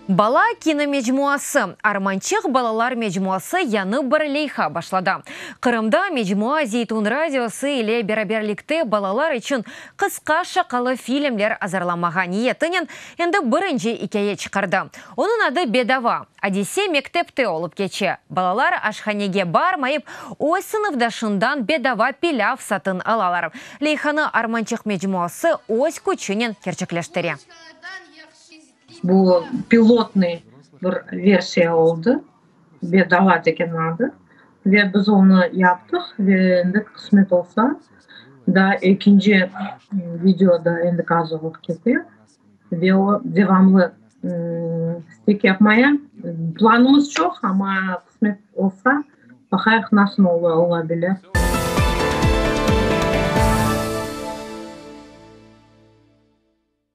Bala kinomecmuası, Armançıq balalar mecmuası yañı bir leyha başladı. Qırımda mecmua Zeytun radiosı ile beraberlikte balalar içün qısqa şaqalı filmler azırlamağa niyetinen endi birinci ikâye çıqardı. Onıñ adı Bedava. Adise mektepte olıp keçe, balalar aşhanege barmayıp, öz sınıfdaşından bedava pilâv satın alalar. Leyhanı Armançıq mecmuası öz küçünen kerçekleştire. Bu pilotnıy bir versiya oldı, Bedava degen adı, ve biz onı yaptıq, ve endi qısmet olsa, daa ekinci video da endi azırlıq kete, ve o devamlı istek yapmaya planımız çoq, amma qısmet olsa, baqayıq nasıl ola bile.